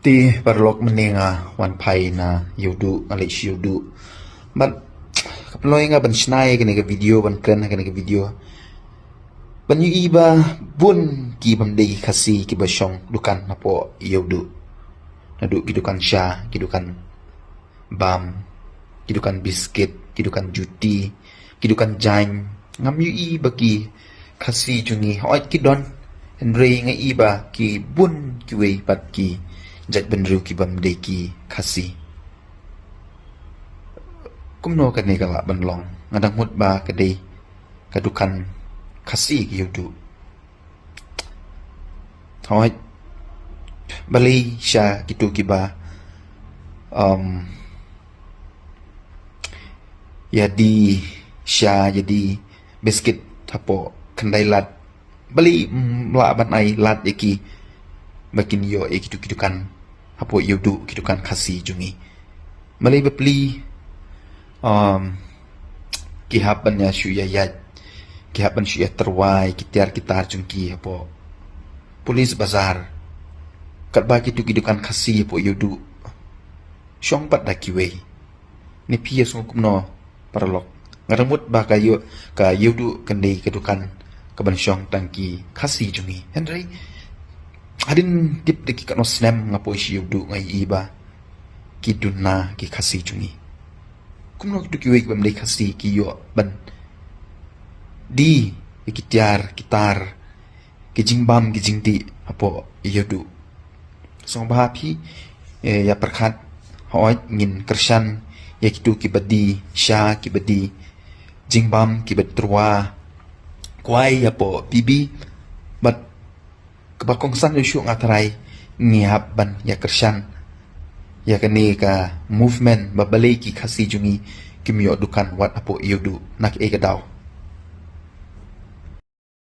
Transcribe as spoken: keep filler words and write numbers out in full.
Te paralok, mynne nga wan phai na Ïewduh, nga leit sha Ïewduh. Bad ka pynlong ïa nga ban shna ïa kane ka video, ban kren ha kane ka video, ban ïohi ba bun ki bym dei Khasi kiba shong dukan hapoh Ïewduh. Naduh ki dukan sha, ki dukan bam, ki dukan biskit, ki dukan juti, ki dukan jaiñ. Ngam ïohi ba ki Khasi jong ngi, hooid ki don, hynrei nga i ba ki bun kiwei pat ki jaitbynriew ki bym dei ki Khasi. Kumno kane ka lah ban long? Nga dang mut ba ka dei ka dukan Khasi ka Ïewduh. Hooid, balei sha kito kiba, um, ïa die sha, ïa die biskit hapoh khyndai lad, balei ym lah ban ai lad ïa ki ba kin ïoh ïa kito ki dukan hapoh Ïewduh, ki dukan Khasi jong ngi? Balei bapli, um, ki hap ban ïa shu ïa ïaid, ki hap ban shu ïa tyrwa ïa ki tiar ki tar jong ki hapoh Police Bazar, katba kito ki dukan Khasi hapoh Ïewduh shong pat da kiwei? Ne phi ïa sngew kumno, paralok? Nga dang mut ba ka Ïew-, ka Ïewduh kan dei ka dukan kaban shong tang ki Khasi jong ngi. Hynrei hadien tip da ki katno snem nga poi sha Ïewduh, nga ïohi ba ki duna ki Khasi jong ngi. Kumno kito kiwei ki bym dei Khasi ki ïoh ban die ïa ki tiar ki tar, ki jingbam ki jingdih hapoh Ïewduh? Sngewbha phi, eh, ïa pyrkhat. Hooid, ngin kyrshan ïa kito kiba die sha, kiba die jingbam, kiba tyrwa kwai hapoh P B. Bad kaba kongsan shuh shuh, nga tharai ngi hap ban ïa kyrshan ïa kane ka movement ba balei ki Khasi jong ngi kim ïoh dukan wat hapoh Ïewduh, na kaei ka daw.